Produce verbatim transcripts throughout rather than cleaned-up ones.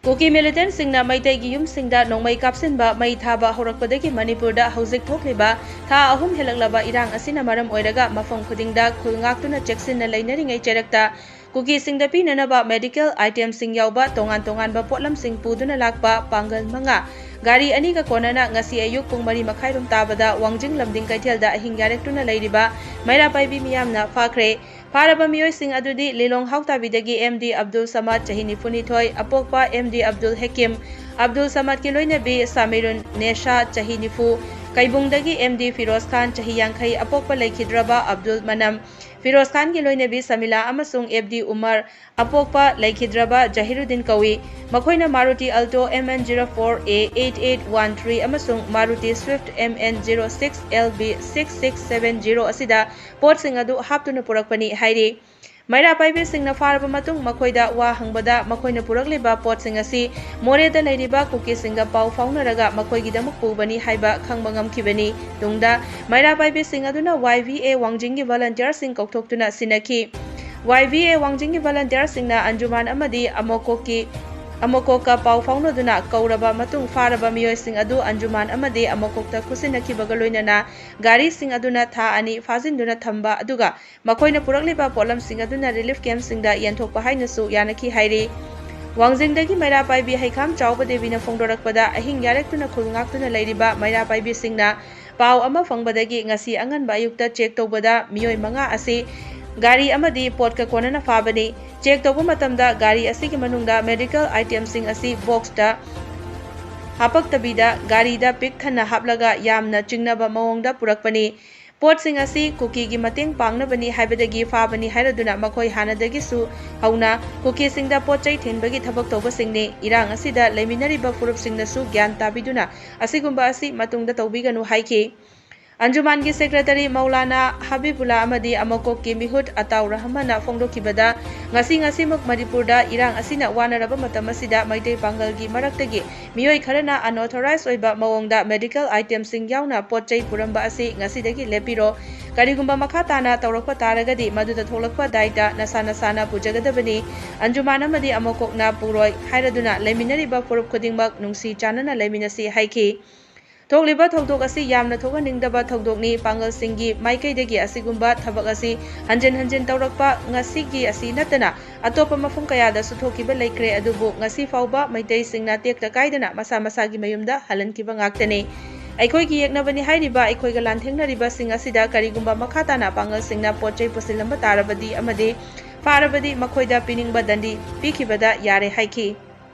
ꯀꯨꯀꯤ ꯃꯤꯂꯤꯇꯦꯟꯠꯁꯤꯡꯅ ꯃꯩꯇꯩꯒꯤ ꯌꯨꯝꯁꯤꯡꯗ ꯅꯣꯡꯃꯩ ꯀꯥꯞꯁꯤꯟꯕ, ꯃꯩ ꯊꯥꯕ ꯍꯧꯔꯛꯄꯗꯒꯤ ꯃꯅꯤꯄꯨꯔꯗ ꯍꯧꯖꯤꯛ ꯊꯣꯛꯂꯤꯕ ꯊꯥ ꯑꯍꯨꯝ ꯍꯦꯜꯂꯛꯂꯕ ꯏꯔꯥꯡ ꯑꯁꯤꯅ ꯃꯔꯝ ꯑꯣꯏꯔꯒ ꯃꯐꯝ ꯈꯨꯗꯤꯡꯗ ꯈꯨꯜ ꯉꯥꯛꯇꯨꯅ ꯆꯦꯛꯁꯤꯟꯅ ꯂꯩꯅꯔꯤꯉꯩ ꯆꯩꯔꯛꯇ ꯀꯨꯀꯤꯁꯤꯡꯗ ꯄꯤꯅꯅꯕ medical itemꯁꯤꯡ ꯌꯥꯎꯕ ꯇꯣꯉꯥꯟ ꯇꯣꯉꯥꯟꯕ ꯄꯣꯠꯂꯝꯁꯤꯡ ꯄꯨꯗꯨꯅ ꯂꯥꯛꯄ ꯄꯥꯡꯒꯜ ꯃꯉꯥ ꯒꯥꯔꯤ ꯑꯅꯤꯒ ꯀꯣꯟꯅꯅ ꯉꯁꯤ ꯑꯌꯨꯛ ꯄꯨꯡ ꯃꯔꯤ ꯃꯈꯥꯏꯔꯣꯝ ꯇꯥꯕꯗ ꯋꯥꯡꯖꯤꯡ ꯂꯝꯗꯤꯡ ꯀꯩꯊꯦꯜꯗ ꯑꯍꯤꯡ ꯌꯥꯔꯦꯛꯇꯨꯅ ꯂꯩꯔꯤꯕ ꯃꯩꯔꯥ ꯄꯥꯏꯕꯤ ꯃꯤꯌꯥꯝꯅ ꯐꯥꯈ꯭ꯔꯦ꯫ ꯐꯥꯔꯕ ꯃꯤꯑꯣꯏꯁꯤꯡ ꯑꯗꯨꯗꯤ ꯂꯤꯂꯣꯡ ꯍꯥꯎꯇꯥꯕꯤꯗꯒꯤ ꯑꯦꯝ ꯗꯤ ꯑꯕꯗꯨꯜ ꯁꯃꯥꯗ, ꯆꯍꯤ ꯅꯤꯐꯨ ꯅꯤꯊꯣꯏ, ꯑꯄꯣꯛꯄ ꯑꯦꯝ ꯗꯤ ꯑꯕꯗꯨꯜ ꯍꯦꯀꯤꯝ, ꯑꯕꯗꯨꯜ ꯁꯃꯥꯗꯀꯤ ꯂꯣꯏꯅꯕꯤ ꯁꯥꯃꯤꯔꯨꯟ ꯅꯦꯁꯥ, ꯆꯍꯤ ꯅꯤꯐꯨ, ꯀꯩꯕꯨꯡꯗꯒꯤ ꯑꯦꯝ ꯗꯤ ꯐꯤꯔꯣꯖ ꯈꯥꯟ, ꯆꯍꯤ ꯌꯥꯡꯈꯩ, ꯑꯄꯣꯛꯄ ꯂꯩꯈꯤꯗ꯭ꯔꯕ ꯑꯕꯗꯨꯜ ꯃꯅꯝ, ꯐꯤꯔꯣꯖ ꯈꯥꯟꯒꯤ ꯂꯣꯏꯅꯕꯤ ꯁꯃꯤꯂꯥ ꯑꯃꯁꯨꯡ ꯑꯦꯐ ꯗꯤ ꯎꯃꯔ, ꯑꯄꯣꯛꯄ ꯂꯩꯈꯤꯗ꯭ꯔꯕ ꯖꯍꯤꯔꯨꯗꯤꯟ ꯀꯧꯏ꯫ ꯃꯈꯣꯏꯅ Maruti Alto M N zero four A eight eight one three ꯑꯃꯁꯨꯡ Maruti Swift M N zero six L B six six seven zero ꯑꯁꯤꯗ ꯄꯣꯠꯁꯤꯡ ꯑꯗꯨ ꯍꯥꯞꯇꯨꯅ ꯄꯨꯔꯛꯄꯅꯤ ꯍꯥꯏꯔꯤ꯫ ꯃꯩꯔꯥ ꯄꯥꯏꯕꯤꯁꯤꯡꯅ ꯐꯥꯔꯕ ꯃꯇꯨꯡ ꯃꯈꯣꯏꯗ ꯋꯥ ꯍꯪꯕꯗ ꯃꯈꯣꯏꯅ ꯄꯨꯔꯛꯂꯤꯕ ꯄꯣꯠꯁꯤꯡ ꯑꯁꯤ ꯃꯣꯔꯦꯗ ꯂꯩꯔꯤꯕ ꯀꯨꯀꯤꯁꯤꯡꯒ ꯄꯥꯎ ꯐꯥꯎꯅꯔꯒ ꯃꯈꯣꯏꯒꯤꯗꯃꯛ ꯄꯨꯕꯅꯤ ꯍꯥꯏꯕ ꯈꯪꯕ ꯉꯝꯈꯤꯕꯅꯤ꯫ ꯇꯨꯡꯗ ꯃꯩꯔꯥ ꯄꯥꯏꯕꯤꯁꯤꯡ ꯑꯗꯨꯅ ꯋꯥꯏ ꯚꯤ ꯑꯦ ꯋꯥꯡꯖꯤꯡꯒꯤ ꯚꯣꯂꯟꯇꯤꯌꯔꯁꯤꯡ ꯀꯧꯊꯣꯛꯇꯨꯅ ꯁꯤꯟꯅꯈꯤ꯫ ꯋꯥꯏ ꯚꯤ ꯑꯦ ꯋꯥꯡꯖꯤꯡꯒꯤ ꯚꯣꯂꯟꯇꯤꯌꯔꯁꯤꯡꯅ ꯑꯟꯖꯨꯃꯥꯟ ꯑꯃꯗꯤ ꯑꯃꯣꯀꯣꯛꯀꯤ, ꯑꯃꯣꯀꯣꯛꯀ ꯄꯥꯎ ꯐꯥꯎꯅꯗꯨꯅ ꯀꯧꯔꯕ ꯃꯇꯨꯡ ꯐꯥꯔꯕ ꯃꯤꯑꯣꯏꯁꯤꯡ ꯑꯗꯨ ꯑꯟꯖꯨꯃꯥꯟ ꯑꯃꯗꯤ ꯑꯃꯣꯀꯣꯛꯇ ꯈꯨꯠꯁꯤꯟꯅꯈꯤꯕꯒ ꯂꯣꯏꯅꯅ ꯒꯥꯔꯤꯁꯤꯡ ꯑꯗꯨꯅ ꯊꯥ ꯑꯅꯤ ꯐꯥꯖꯤꯟꯗꯨꯅ ꯊꯝꯕ ꯑꯗꯨꯒ ꯃꯈꯣꯏꯅ ꯄꯨꯔꯛꯂꯤꯕ ꯄꯣꯠꯂꯝꯁꯤꯡ ꯑꯗꯨꯅ ꯔꯤꯂꯤꯐ ꯀꯦꯝꯞꯁꯤꯡꯗ ꯌꯦꯟꯊꯣꯛꯄ ꯍꯥꯏꯅꯁꯨ ꯌꯥꯅꯈꯤ ꯍꯥꯏꯔꯤ꯫ ꯋꯥꯡꯖꯤꯡꯗꯒꯤ ꯃꯩꯔꯥ ꯄꯥꯏꯕꯤ ꯍꯩꯈꯥꯝ ꯆꯥꯎꯕ ꯗꯦꯕꯤꯅ ꯐꯣꯡꯗꯣꯔꯛꯄꯗ, ꯑꯍꯤꯡ ꯌꯥꯔꯦꯛꯇꯨꯅ ꯈꯨꯜ ꯉꯥꯛꯇꯨꯅ ꯂꯩꯔꯤꯕ ꯃꯩꯔꯥ ꯄꯥꯏꯕꯤꯁꯤꯡꯅ ꯄꯥꯎ ꯑꯃ ꯐꯪꯕꯗꯒꯤ ꯉꯁꯤ ꯑꯉꯟꯕ ꯑꯌꯨꯛꯇ ꯆꯦꯛ ꯇꯧꯕꯗ ꯃꯤꯑꯣꯏ ꯃꯉꯥ ꯑꯁꯤ ꯒꯥꯔꯤ ꯑꯃꯗꯤ ꯄꯣꯠꯀ ꯀꯣꯟꯅꯅ ꯐꯥꯕꯅꯤ꯫ ꯆꯦꯛ ꯇꯧꯕ ꯃꯇꯝꯗ ꯒꯥꯔꯤ ꯑꯁꯤꯒꯤ ꯃꯅꯨꯡꯗ ꯃꯦꯗꯤꯀꯦꯜ ꯑꯥꯏꯇꯦꯝꯁꯤꯡ ꯑꯁꯤ ꯕꯣꯛꯁꯇ ꯍꯥꯄꯛꯇꯕꯤꯗ ꯒꯥꯔꯤꯗ ꯄꯤꯛ ꯊꯟꯅ ꯍꯥꯞꯂꯒ ꯌꯥꯝꯅ ꯆꯤꯡꯅꯕ ꯃꯑꯣꯡꯗ ꯄꯨꯔꯛꯄꯅꯤ꯫ ꯄꯣꯠꯁꯤꯡ ꯑꯁꯤ ꯀꯨꯀꯤꯒꯤ ꯃꯇꯦꯡ ꯄꯥꯡꯅꯕꯅꯤ ꯍꯥꯏꯕꯗꯒꯤ ꯐꯥꯕꯅꯤ ꯍꯥꯏꯔꯗꯨꯅ ꯃꯈꯣꯏ ꯍꯥꯟꯅꯗꯒꯤꯁꯨ ꯍꯧꯅ ꯀꯨꯀꯤꯁꯤꯡꯗ ꯄꯣꯠ ꯆꯩ ꯊꯤꯟꯕꯒꯤ ꯊꯕꯛ ꯇꯧꯕꯁꯤꯡꯅꯤ꯫ ꯏꯔꯥꯡ ꯑꯁꯤꯗ ꯂꯩꯃꯤꯟꯅꯔꯤꯕ ꯐꯨꯔꯨꯞꯁꯤꯡꯅꯁꯨ ꯒ꯭ꯌꯥꯟ ꯇꯥꯕꯤꯗꯨꯅ ꯑꯁꯤꯒꯨꯝꯕ ꯑꯁꯤ ꯃꯇꯨꯡꯗ ꯇꯧꯕꯤꯒꯅꯨ ꯍꯥꯏꯈꯤ꯫ ꯑꯟꯖꯨꯃꯥꯟꯒꯤ ꯁꯦꯀ꯭ꯔꯦꯇꯔꯤ ꯃꯧꯂꯥꯅꯥ ꯍꯕꯤꯕꯨꯂꯥ ꯑꯃꯗꯤ ꯑꯃꯀꯣꯛꯀꯤ ꯃꯤꯍꯨꯠ ꯑꯇꯥꯎ ꯔꯍꯃꯟꯅ ꯐꯣꯡꯗꯣꯛꯈꯤꯕꯗ, ꯉꯁꯤ ꯉꯁꯤꯃꯛ ꯃꯅꯤꯄꯨꯔꯗ ꯏꯔꯥꯡ ꯑꯁꯤꯅ ꯋꯥꯅꯔꯕ ꯃꯇꯝ ꯑꯁꯤꯗ ꯃꯩꯇꯩ ꯄꯥꯡꯒꯜꯒꯤ ꯃꯔꯛꯇꯒꯤ ꯃꯤꯑꯣꯏ ꯈꯔꯅ unauthorized ꯑꯣꯏꯕ ꯃꯑꯣꯡꯗ medical itemꯁꯤꯡ ꯌꯥꯎꯅ ꯄꯣꯠ ꯆꯩ ꯄꯨꯔꯝꯕ ꯑꯁꯤ ꯉꯁꯤꯗꯒꯤ ꯂꯦꯞꯄꯤꯔꯣ꯫ ꯀꯔꯤꯒꯨꯝꯕ ꯃꯈꯥ ꯇꯥꯅ ꯇꯧꯔꯛꯄ ꯇꯥꯔꯒꯗꯤ ꯃꯗꯨꯗ ꯊꯣꯛꯂꯛꯄ ꯗꯥꯏꯇ ꯅꯁꯥ ꯅꯁꯥꯅ ꯄꯨꯖꯒꯗꯕꯅꯤ꯫ ꯑꯟꯖꯨꯃꯥꯟ ꯑꯃꯗꯤ ꯑꯃꯀꯣꯛꯅ ꯄꯨꯔꯣꯏ ꯍꯥꯏꯔꯗꯨꯅ ꯂꯩꯃꯤꯟꯅꯔꯤꯕ ꯐꯨꯔꯨꯞ ꯈꯨꯗꯤꯡꯃꯛ ꯅꯨꯡꯁꯤ ꯆꯥꯟꯅꯅ ꯂꯩꯃꯤꯟꯅꯁꯤ ꯍꯥꯏꯈꯤ꯫ ꯊꯣꯛꯂꯤꯕ ꯊꯧꯗꯣꯛ ꯑꯁꯤ ꯌꯥꯝꯅ ꯊꯣꯛꯍꯟꯅꯤꯡꯗꯕ ꯊꯧꯗꯣꯛꯅꯤ꯫ ꯄꯥꯡꯒꯜꯁꯤꯡꯒꯤ ꯃꯥꯏꯀꯩꯗꯒꯤ ꯑꯁꯤꯒꯨꯝꯕ ꯊꯕꯛ ꯑꯁꯤ ꯍꯟꯖꯤꯟ ꯍꯟꯖꯤꯟ ꯇꯧꯔꯛꯄ ꯉꯁꯤꯒꯤ ꯑꯁꯤ ꯅꯠꯇꯅ ꯑꯇꯣꯞꯄ ꯃꯐꯝ ꯀꯌꯥꯗꯁꯨ ꯊꯣꯛꯈꯤꯕ ꯂꯩꯈ꯭ꯔꯦ꯫ ꯑꯗꯨꯕꯨ ꯉꯁꯤ ꯐꯥꯎꯕ ꯃꯩꯇꯩꯁꯤꯡꯅ ꯇꯦꯛꯇ ꯀꯥꯏꯗꯅ ꯃꯁꯥ ꯃꯁꯥꯒꯤ ꯃꯌꯨꯝꯗ ꯍꯜꯍꯟꯈꯤꯕ ꯉꯥꯛꯇꯅꯤ꯫ ꯑꯩꯈꯣꯏꯒꯤ ꯌꯦꯛꯅꯕꯅꯤ ꯍꯥꯏꯔꯤꯕ ꯑꯩꯈꯣꯏꯒ ꯂꯥꯟꯊꯦꯡꯅꯔꯤꯕꯁꯤꯡ ꯑꯁꯤꯗ ꯀꯔꯤꯒꯨꯝꯕ ꯃꯈꯥ ꯇꯥꯅ ꯄꯥꯡꯒꯜꯁꯤꯡꯅ ꯄꯣꯠ ꯆꯩ ꯄꯨꯁꯤꯜꯂꯝꯕ ꯇꯥꯔꯕꯗꯤ ꯑꯃꯗꯤ ꯐꯥꯔꯕꯗꯤ ꯃꯈꯣꯏꯗ ꯄꯤꯅꯤꯡꯕ ꯗꯟꯗꯤ ꯄꯤꯈꯤꯕꯗ ꯌꯥꯔꯦ ꯍꯥꯏꯈꯤ꯫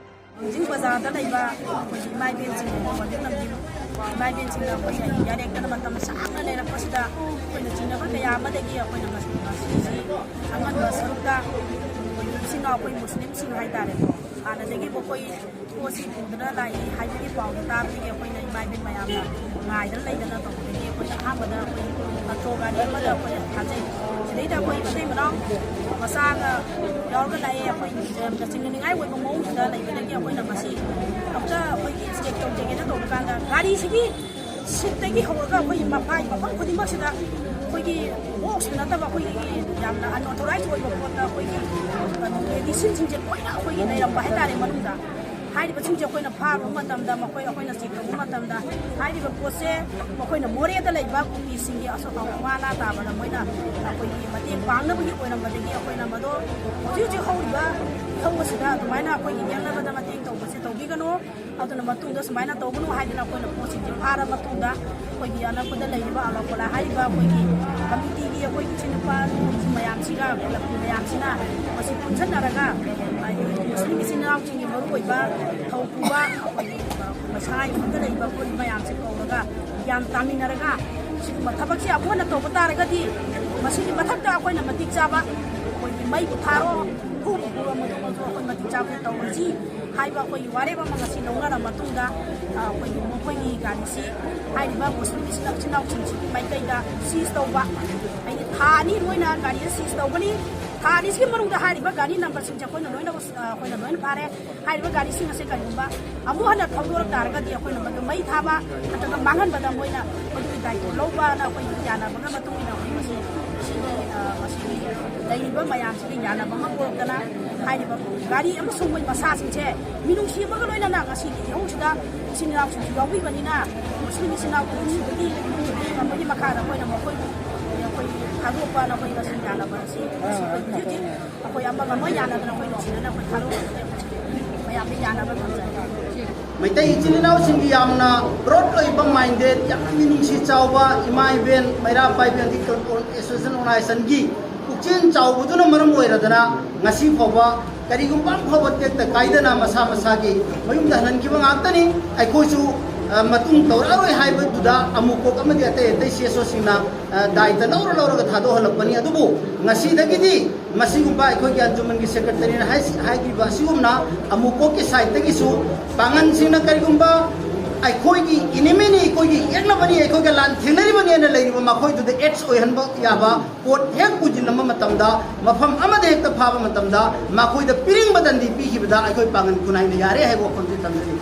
ꯊꯥꯡꯖꯤꯡ ꯕꯖꯥꯔꯗ ꯂꯩꯕ ꯑꯩꯈꯣꯏꯒꯤ ꯏꯃꯥ ꯏꯕꯦꯟꯁꯤꯡ, ꯋꯥꯡꯖꯤꯡ ꯂꯝꯕꯤ ꯏꯃꯥ ꯏꯕꯦꯟꯁꯤꯡꯅ ꯑꯩꯈꯣꯏꯅ ꯌꯥꯔꯦꯛꯇꯅ ꯃꯇꯝ ꯁꯥꯡꯅ ꯂꯩꯔꯛꯄꯁꯤꯗ ꯑꯩꯈꯣꯏꯅ ꯆꯤꯡꯅꯕ ꯀꯌꯥ ꯑꯃꯗꯒꯤ ꯑꯩꯈꯣꯏꯅ ꯉꯁꯤ, ꯉꯁꯤꯁꯤ ꯑꯉꯟꯕ ꯁꯔꯨꯛꯇ ꯑꯩꯈꯣꯏꯒꯤ ꯏꯆꯤꯟ ꯏꯅꯥꯎ ꯑꯩꯈꯣꯏ ꯃꯨꯁꯂꯤꯝꯁꯤꯡ ꯍꯥꯏꯇꯥꯔꯦꯀꯣ, ꯍꯥꯟꯅꯗꯒꯤ ꯃꯈꯣꯏ ꯄꯣꯠꯁꯤ ꯄꯨꯗꯨꯅ ꯂꯥꯛꯏ ꯍꯥꯏꯕꯒꯤ ꯄꯥꯎꯗꯨ ꯇꯥꯕꯗꯒꯤ ꯑꯩꯈꯣꯏꯅ ꯏꯃꯥ ꯏꯕꯦꯟ ꯃꯌꯥꯝꯅ ꯉꯥꯏꯗꯅ ꯂꯩꯗꯅ ꯇꯧꯕꯗꯒꯤ ꯑꯩꯈꯣꯏꯅ ꯑꯍꯥꯟꯕꯗ ꯑꯩꯈꯣꯏ ꯑꯣꯇꯣ ꯒꯥꯔꯤ ꯑꯃꯗ ꯑꯩꯈꯣꯏꯅ ꯊꯥꯖꯩ꯫ ꯁꯤꯗꯩꯗ ꯑꯩꯈꯣꯏ ꯃꯇꯩ ꯃꯅꯥꯎ ꯃꯆꯥꯒ ꯌꯥꯎꯔꯒ ꯂꯥꯛꯑꯦ꯫ ꯑꯩꯈꯣꯏ ꯌꯥꯝꯅ ꯆꯤꯡꯅꯅꯤꯡꯉꯥꯏ ꯑꯣꯏꯕ ꯃꯑꯣꯡꯁꯤꯗ ꯂꯩꯕꯗꯒꯤ ꯑꯩꯈꯣꯏꯅ ꯃꯁꯤ ꯑꯝꯇ ꯑꯩꯈꯣꯏꯒꯤ ꯆꯦꯛ ꯇꯧꯖꯒꯦꯅ ꯇꯧꯕ ꯀꯥꯟꯗ ꯒꯥꯔꯤꯁꯤꯒꯤ ꯁꯤꯠꯇꯒꯤ ꯍꯧꯔꯒ ꯑꯩꯈꯣꯏꯒꯤ ꯃꯄꯥꯒꯤ ꯃꯐꯝ ꯈꯨꯗꯤꯡꯃꯛꯁꯤꯗ ꯑꯩꯈꯣꯏꯒꯤ ꯕꯣꯛꯁꯇ ꯅꯠꯇꯕ ꯑꯩꯈꯣꯏꯒꯤ ꯌꯥꯝꯅ unauthorized ꯑꯣꯏꯕ ꯄꯣꯠꯇ ꯑꯩꯈꯣꯏꯒꯤ ꯃꯦꯗꯤꯁꯤꯟꯁꯤꯡꯁꯦ ꯂꯣꯏꯅ ꯑꯩꯈꯣꯏꯒꯤ ꯂꯩꯔꯝꯕ ꯍꯥꯏꯇꯥꯔꯦ ꯃꯅꯨꯡꯗ꯫ ꯍꯥꯏꯔꯤꯕꯁꯤꯡꯁꯦ ꯑꯩꯈꯣꯏꯅ ꯐꯥꯔꯨꯕ ꯃꯇꯝꯗ, ꯃꯈꯣꯏ ꯑꯩꯈꯣꯏꯅ ꯆꯦꯛ ꯇꯧꯕ ꯃꯇꯝꯗ ꯍꯥꯏꯔꯤꯕ ꯄꯣꯠꯁꯦ ꯃꯈꯣꯏꯅ ꯃꯣꯔꯦꯗ ꯂꯩꯕ ꯀꯨꯀꯤꯁꯤꯡꯒꯤ ꯑꯁꯣꯛ ꯑꯋꯥ ꯑꯅꯥ ꯇꯥꯕꯗ ꯃꯣꯏꯅ ꯑꯩꯈꯣꯏꯒꯤ ꯃꯇꯦꯡ ꯄꯥꯡꯅꯕꯒꯤ ꯑꯣꯏꯔꯝꯕꯗꯒꯤ ꯑꯩꯈꯣꯏꯅ ꯃꯗꯣ ꯍꯧꯖꯤꯛ ꯍꯧꯖꯤꯛ ꯍꯧꯔꯤꯕ ꯏꯍꯧ ꯑꯁꯤꯗ ꯑꯗꯨꯃꯥꯏꯅ ꯑꯩꯈꯣꯏꯒꯤ ꯌꯦꯡꯅꯕꯗ ꯃꯇꯦꯡ ꯇꯧꯕꯁꯦ ꯇꯧꯕꯤꯒꯅꯨ꯫ ꯑꯗꯨꯅ ꯃꯇꯨꯡꯗ ꯁꯨꯃꯥꯏꯅ ꯇꯧꯒꯅꯨ ꯍꯥꯏꯗꯅ ꯑꯩꯈꯣꯏꯅ ꯄꯣꯠꯁꯤꯡꯁꯦ ꯐꯥꯔ ꯃꯇꯨꯡꯗ ꯑꯩꯈꯣꯏꯒꯤ ꯑꯅꯛꯄꯗ ꯂꯩꯔꯤꯕ ꯑꯂꯥꯎ ꯀꯣꯂꯥ ꯍꯥꯏꯔꯤꯕ ꯑꯩꯈꯣꯏꯒꯤ ꯀꯃꯤꯇꯤꯒꯤ ꯑꯩꯈꯣꯏ ꯏꯆꯤꯟ ꯅꯨꯄꯥ ꯃꯌꯥꯝꯁꯤꯒ, ꯀ꯭ꯂꯕꯀꯤ ꯃꯌꯥꯝꯁꯤꯅ ꯃꯁꯤ ꯄꯨꯟꯁꯤꯟꯅꯔꯒ ꯍꯥꯏꯗꯤ ꯃꯨꯁꯂꯤꯝ ꯏꯆꯤꯟ ꯏꯅꯥꯎꯁꯤꯡꯒꯤ ꯃꯔꯨꯑꯣꯏꯕ ꯊꯧ ꯄꯨꯕ ꯑꯩꯈꯣꯏꯒꯤ ꯃꯁꯥꯒꯤ ꯈꯨꯠꯇ ꯂꯩꯔꯤꯕ ꯑꯩꯈꯣꯏ ꯃꯌꯥꯝꯁꯦ ꯀꯧꯔꯒ ꯒ꯭ꯌꯥꯟ ꯇꯥꯃꯤꯟꯅꯔꯒ ꯁꯤꯒꯨꯝꯕ ꯊꯕꯛꯁꯦ ꯑꯩꯈꯣꯏꯅ ꯇꯧꯕ ꯇꯥꯔꯒꯗꯤ ꯃꯁꯤꯒꯤ ꯃꯊꯛꯇ ꯑꯩꯈꯣꯏꯅ ꯃꯇꯤꯛ ꯆꯥꯕ ꯑꯩꯈꯣꯏꯒꯤ ꯃꯩꯕꯨ ꯊꯥꯔꯣ, ꯈꯨꯕꯨ ꯈꯨꯔꯣ, ꯃꯗꯨꯃꯁꯨ ꯑꯩꯈꯣꯏ ꯃꯇꯤꯛ ꯆꯥꯕ ꯇꯧꯔꯁꯤ꯫ ꯍꯥꯏꯕ ꯑꯩꯈꯣꯏꯒꯤ ꯋꯥꯔꯦꯞ ꯑꯃ ꯉꯁꯤ ꯂꯧꯅꯔ ꯃꯇꯨꯡꯗ, ꯑ, ꯑꯩꯈꯣꯏꯒꯤ ꯃꯈꯣꯏꯒꯤ ꯒꯥꯔꯤꯁꯤ ꯍꯥꯏꯔꯤꯕ ꯃꯨꯁꯂꯤꯝ ꯏꯆꯤꯟ ꯏꯆꯤꯟ ꯏꯅꯥꯎꯁꯤꯡꯁꯤꯒꯤ ꯃꯥꯏꯀꯩꯗ ꯁꯤꯖ ꯇꯧꯕ, ꯍꯥꯏꯗꯤ ꯊꯥ ꯑꯅꯤ ꯃꯣꯏꯅ ꯒꯥꯔꯤꯁꯦ ꯁꯤꯖ ꯇꯧꯒꯅꯤ꯫ ꯊꯥ ꯑꯅꯤꯁꯤꯒꯤ ꯃꯅꯨꯡꯗ ꯍꯥꯏꯔꯤꯕ ꯒꯥꯔꯤ ꯅꯝꯕꯔꯁꯤꯡꯁꯦ ꯑꯩꯈꯣꯏꯅ ꯂꯣꯏꯅꯃꯛ, ꯑ, ꯑꯩꯈꯣꯏꯅ ꯂꯣꯏꯅ ꯐꯥꯔꯦ꯫ ꯍꯥꯏꯔꯤꯕ ꯒꯥꯔꯤꯁꯤꯡ ꯑꯁꯦ ꯀꯔꯤꯒꯨꯝꯕ ꯑꯃꯨꯛ ꯍꯟꯅ ꯊꯧꯗꯣꯔꯛ ꯇꯥꯔꯒꯗꯤ ꯑꯩꯈꯣꯏꯅ ꯃꯗꯨ ꯃꯩ ꯊꯥꯕ ꯅꯠꯇ꯭ꯔꯒ ꯃꯥꯡꯍꯟꯕꯗ ꯃꯣꯏꯅ ꯃꯗꯨꯒꯤ ꯗꯥꯏꯇꯣ ꯂꯧꯕꯅ ꯑꯩꯈꯣꯏꯒꯤ ꯌꯥꯅꯕꯒ ꯃꯇꯨꯡ ꯏꯟꯅ ꯑꯩꯈꯣꯏ ꯃꯁꯤ, ꯁꯤꯒꯤ, ꯑ, ꯃꯁꯤꯒꯤ ꯂꯩꯔꯤꯕ ꯃꯌꯥꯝꯁꯤꯒꯤ ꯌꯥꯅꯕ ꯑꯃ ꯄꯨꯔꯛꯇꯅ ꯍꯥꯏꯔꯤꯕ ꯒꯥꯔꯤ ꯑꯃꯁꯨꯡ ꯃꯣꯏ ꯃꯁꯥꯁꯤꯡꯁꯦ ꯃꯤꯅꯨꯡꯁꯤ ꯑꯃꯒ ꯂꯣꯏꯅꯅ ꯉꯁꯤꯒꯤ ꯏꯍꯧꯁꯤꯗ ꯏꯆꯤꯟ ꯏꯅꯥꯎꯁꯤꯡꯁꯨ ꯌꯥꯎꯕꯤꯕꯅꯤꯅ ꯃꯨꯁꯂꯤꯝ ꯏꯆꯤꯟ ꯏꯅꯥꯎ ꯅꯨꯡꯁꯤꯕꯒꯤ ꯃꯣꯏꯒꯤ ꯃꯈꯥꯗ ꯑꯩꯈꯣꯏꯅ ꯃꯈꯣꯏꯕꯨ ꯑꯩꯈꯣꯏ ꯊꯥꯗꯣꯛꯄ ꯅꯈꯣꯏ ꯃꯁꯤꯡ ꯌꯥꯅꯕ ꯑꯁꯤ ꯉꯁꯤ ꯑꯩꯈꯣꯏ ꯍꯧꯖꯤꯛ ꯍꯧꯖꯤꯛ ꯑꯩꯈꯣꯏ ꯑꯃꯒ ꯑꯃ ꯌꯥꯅꯗꯅ ꯑꯩꯈꯣꯏ ꯅꯨꯡꯁꯤꯅꯅ ꯑꯩꯈꯣꯏ ꯊꯥꯗꯣꯛꯄ ꯃꯌꯥꯝꯗ ꯌꯥꯅꯕ ꯊꯝꯖꯒꯦ꯫ ꯃꯩꯇꯩ ꯏꯆꯤꯜ ꯏꯅꯥꯎꯁꯤꯡꯒꯤ ꯌꯥꯝꯅ broad ꯑꯣꯏꯕ minded, ꯌꯥꯝꯅ ꯃꯤꯅꯨꯡꯁꯤ ꯆꯥꯎꯕ ꯏꯃꯥ ꯏꯕꯦꯟ ꯃꯩꯔꯥ ꯄꯥꯏꯕꯤ ꯑꯦꯁꯣꯁꯤꯌꯦꯁꯟ ꯑꯣꯔꯒꯅꯥꯏꯖꯦꯁꯟꯒꯤ ꯄꯨꯛꯆꯦꯜ ꯆꯥꯎꯕꯗꯨꯅ ꯃꯔꯝ ꯑꯣꯏꯔꯗꯅ ꯉꯁꯤ ꯐꯥꯎꯕ ꯀꯔꯤꯒꯨꯝꯕ ꯑꯃ ꯐꯥꯎꯕ ꯇꯦꯛꯇ ꯀꯥꯏꯗꯅ ꯃꯁꯥ ꯃꯁꯥꯒꯤ ꯃꯌꯨꯝꯗ ꯍꯟꯍꯟꯈꯤꯕ ꯉꯥꯛꯇꯅꯤ꯫ ꯑꯩꯈꯣꯏꯁꯨ, ꯑ, ꯃꯇꯨꯡ ꯇꯧꯔꯛꯑꯔꯣꯏ ꯍꯥꯏꯕꯗꯨꯗ ꯑꯃꯨꯛ ꯀꯣꯛ ꯑꯃꯗꯤ ꯑꯇꯩ ꯑꯇꯩ ꯁꯤ ꯑꯦꯁ ꯑꯣꯁꯤꯡꯅ, ꯑ, ꯗꯥꯏꯇ ꯂꯧꯔ ꯂꯧꯔꯒ ꯊꯥꯗꯣꯛꯍꯜꯂꯛꯄꯅꯤ꯫ ꯑꯗꯨꯕꯨ ꯉꯁꯤꯗꯒꯤꯗꯤ ꯃꯁꯤꯒꯨꯝꯕ ꯑꯩꯈꯣꯏꯒꯤ ꯑꯟꯖꯨꯃꯟꯒꯤ ꯁꯦꯀ꯭ꯔꯦꯇꯔꯤꯅ ꯍꯥꯏꯁꯤ-, ꯍꯥꯏꯈꯤꯕ ꯑꯁꯤꯒꯨꯝꯅ ꯑꯃꯨꯛ ꯀꯣꯛꯀꯤ ꯁꯥꯏꯠꯇꯒꯤꯁꯨ ꯄꯥꯡꯒꯟꯁꯤꯡꯅ ꯀꯔꯤꯒꯨꯝꯕ ꯑꯩꯈꯣꯏꯒꯤ ꯏꯅꯤꯃꯤꯅꯤ, ꯑꯩꯈꯣꯏꯒꯤ ꯌꯦꯛꯅꯕꯅꯤ, ꯑꯩꯈꯣꯏꯒ ꯂꯥꯟ ꯊꯦꯡꯅꯔꯤꯕꯅꯤ ꯍꯥꯏꯅ ꯂꯩꯔꯤꯕ ꯃꯈꯣꯏꯗꯨꯗ ꯑꯦꯠꯁ ꯑꯣꯏꯍꯟꯕ ꯌꯥꯕ ꯄꯣꯠ ꯍꯦꯛ ꯄꯨꯁꯤꯟꯅꯕ ꯃꯇꯝꯗ, ꯃꯐꯝ ꯑꯃꯗ ꯍꯦꯛꯇ ꯐꯥꯕ ꯃꯇꯝꯗ ꯃꯈꯣꯏꯗ ꯄꯤꯅꯤꯡꯕ ꯗꯟꯗꯤ ꯄꯤꯈꯤꯕꯗ ꯑꯩꯈꯣꯏ ꯄꯥꯡꯒꯟ ꯈꯨꯟꯅꯥꯏꯅ ꯌꯥꯔꯦ ꯍꯥꯏꯕ ꯋꯥꯐꯝꯁꯤ ꯊꯝꯖꯔꯤ꯫